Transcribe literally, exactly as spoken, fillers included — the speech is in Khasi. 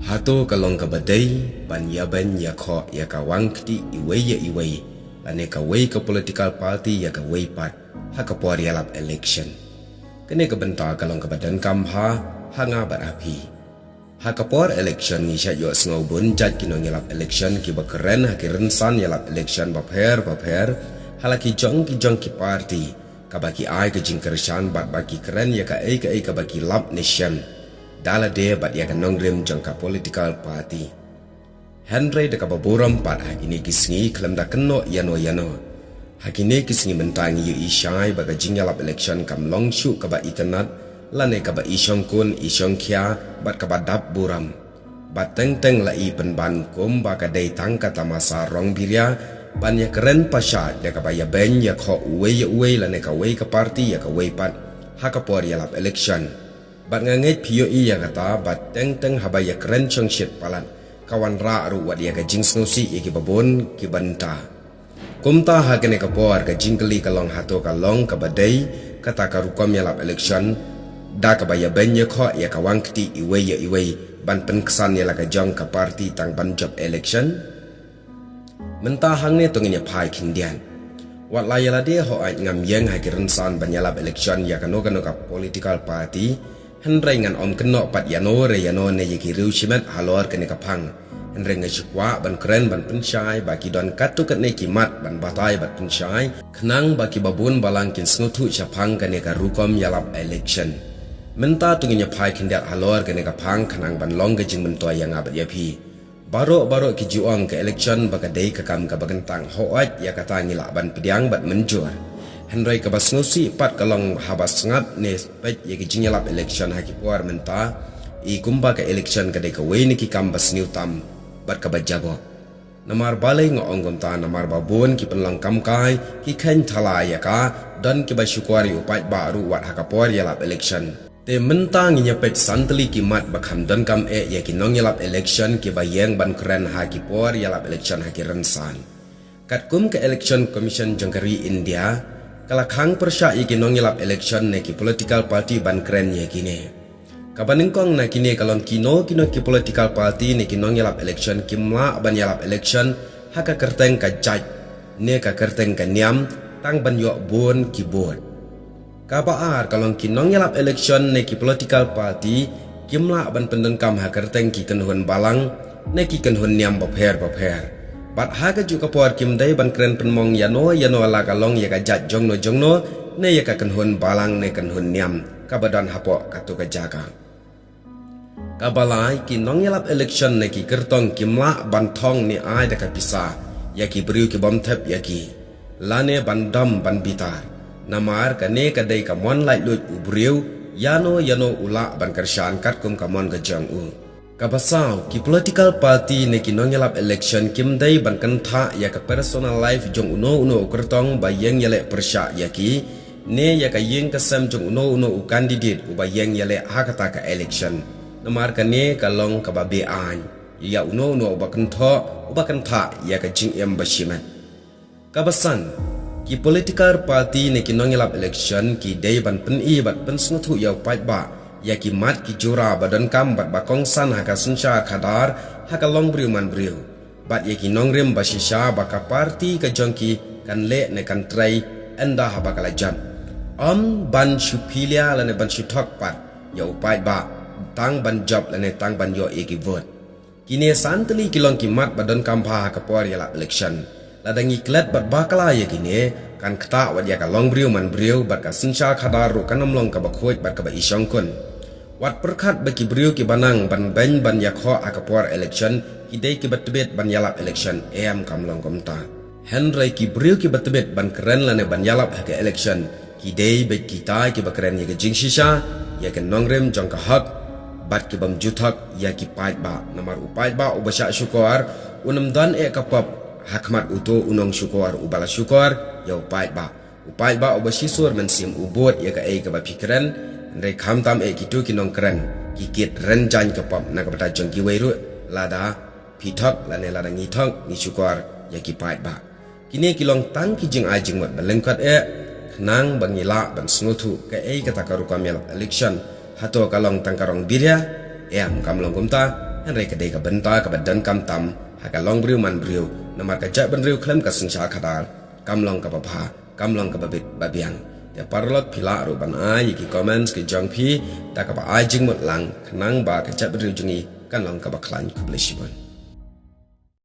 Hato ka long kaba dei ban ïabeiñ ïakhoh ïa ka wang kti iwei ïa iwei, lane kawei ka political party ïa kawei pat ha ka por ïalap election? Kane ka bynta ka long kaba donkam ha, ha nga bad ha phi. Ha ka por election ngi shait ïohsngew bun jait ki nongïalap election kiba kren ha ki rynsan ïalap election bapher bapher, ha la ki jong ki jong ki party, kaba ki ai ka jingkyrshan bad ba ki kren ïa kaei kaei kaba ki lap ne shem, da lade bad ïa ka nongrim jong ka political party. Hynrei da kaba burom pat, ha kine ki sngi khlem da kynnoh ïano ïano, ha kine ki sngi mynta ngi ïohi shai ba ka jingïalap election kam long shuh kaba itynnad, lane kaba ishongkun ishongkhia bad kaba dap burom. Ba teng teng la i pynban kumba ka dei tang ka tamasa rong biria ban ïakren pyrshah da kaba ïabeiñ ïakhoh uwei ïa uwei lane kawei ka party ïa kawei pat ha ka por ïalap election. Bad nga ngeit phi ïohi ïa kata, ba teng teng haba ïakren shongshit palat, ka wanrah ruh wat ïa ka jingsngewsih ïa kiba bun ki bynta. Kumta ha kane ka por ka jingkylli ka long, hato ka long kaba dei kata ka rukom ïalap election da kaba ïabeiñ ïakhoh ïa ka wang kti iwei ïa iwei ban pynksan ïa la ka jong ka party tang ban jop election? Mynta hangne to ngin ïa phai khyndiat. Wat la ïa lade hooid ngam ïeng ha ki rynsan ban ïalap election ïa kano kano ka political party, hynrei ngan ym kynnoh pat ïano re ïano ne ïa ki riew shimet halor kane ka phang. Hynrei nga shu kwah ban kren ban pynshai ba ki don katto katne ki mat ban batai bad pynshai, khnang ba kiba bun balang kin sngewthuh shaphang kane ka rukom ïalap election. Mynta to ngin ïa phai khyndiat halor kane ka phang khnang ban long ka jingmyntoi ïa nga bad ïa phi. Baroh baroh ki ju ong ka election ba ka dei ka kam kaba kyntang, hooid ïa kata ngi lah ban pdiang bad mynjur. Hynrei kaba sngewsih pat ka long haba sngap ne peit ïa ki jingïalap election ha ki por mynta, i kumba ka election ka dei kawei na ki kam ba sniew tam bad kaba jaboh. Namar balei nga ong kumta? Namar ba bun ki pynlong kam kai ki kheiñ thala ïa ka, don kiba shukor ïa u paidbah ruh wat ha ka por ïalap election. Te mynta ngin ïa peit san tylli ki mat ba kham donkam eh ïa ki nongïalap election kiba ïeng ban kren ha ki por ïalap election ha ki rynsan. Katkum ka Election Commission jong ka ri India, ka la khang pyrshah ïa ki nongïalap election ne ki political party ban kren ïa kine. Kaba nyngkong na kine ka long kino kino ki political party ne ki nongïalap election kim lah ban ïalap election ha ka kyrteng ka jait ne ka kyrteng ka niam, tang ban ïoh bun ki vote. Kaba ar ka long ki nongïalap election ne ki political party kim lah ban pyndonkam ha kyrteng ki kynhun balang ne ki kynhun niam bapher bapher. Bad ha kajuh ka por kim dei ban kren pynmong ïano ïano la ka long ïa ka jait jongno jongno ne ïa ka kynhun balang ne kynhun niam kaba don hapoh katto ka jaka. Kaba lai, ki nongïalap election ne ki kyrtong kim lah ban thong ne ai da ka pisa ïa ki briew ki bym thep ïa ki, lane ban dom ban bitar. Namar kane ka dei ka mon laitluid u briew, ïano ïano u lah ban kyrshan katkum ka mon ka jong u. Kaba saw, ki political party ne ki nongïalap election kim dei ban kynthah ïa ka personal life jong uno uno u kyrtong ba ïeng ïaleh pyrshah ïa ki, ne ïa ka ïing ka sem jong uno uno u candidate uba ïeng ïaleh ha kata ka election. Namar kane ka long kaba beaiñ ïa uno uno uba kynthoh, uba kynthah ïa ka jingim ba shimet. Kaba san, ki political party ne ki nongïalap election ki dei ban pyni bad pynsngewthuh ïa u paidbah ïa ki mat ki jura ba donkam bad ba kongsan ha ka synshar khadar, ha ka long briew man briew, bad ïa ki nongrim ba shisha ba ka party ka jong ki kan leh ne kan trei ynda haba ka la jop. Ym ban shu pyllia lane ban shu thok pat ïa u paidbah tang ban jop lane tang ban ïoh ïa ki vote. Kine san tylli ki long ki mat ba donkam bha ha ka por ïalap election. Lada ngi klet bad bakla ïa kine, kan ktah wat ïa ka long briew man briew bad ka synshar khadar ruh kan ym long kaba khuid bad kaba ishongkun. Wat pyrkhat ba ki briew kiba nang ban beiñ ban ïakhoh ha ka por election ki dei kiba tbit ban ïalap election, em, kam long kumta. Hynrei ki briew kiba tbit ban kren lane ban ïalap ha ka election ki dei beit kita kiba kren ïa ka jingshisha, ïa ka nongrim jong ka hok, bad ki bym ju thok ïa ki paidbah. Namar u paidbah uba shah shukor un ym don eh ka pop ha khmat uto u nongshukor uba la shukor ïa u paidbah. U paidbah uba shisur mynsiem u bud ïa kaei kaba phi kren, hynrei khamtam eh kito ki nongkren ki kit rynjaiñ ka pop na ka bynta jong kiwei ruh, lada phi thok lane lada ngi thok ngi shukor ïa ki paidbah. Kine ki long tang ki jingai jingmut ba lyngkot eh, khnang ba ngi lah ban sngewthuh kaei kata ka rukom ïalap election. Hato ka long tang ka rong biria? Em, kam long kumta, Hynrei ka dei ka bynta kaba donkam tam ha ka longbriew manbriew, namar ka jaitbynriew khlem ka synshar khadar kam long kaba bha, kam long kaba bit ba biang. Te paralok, phi lah ruh ban ai ïa ki comments ki jong phi da kaba ai jingmut lang, khnang ba ka jaitbynriew jong ngi kan long kaba khlaiñ. Khublei shibun.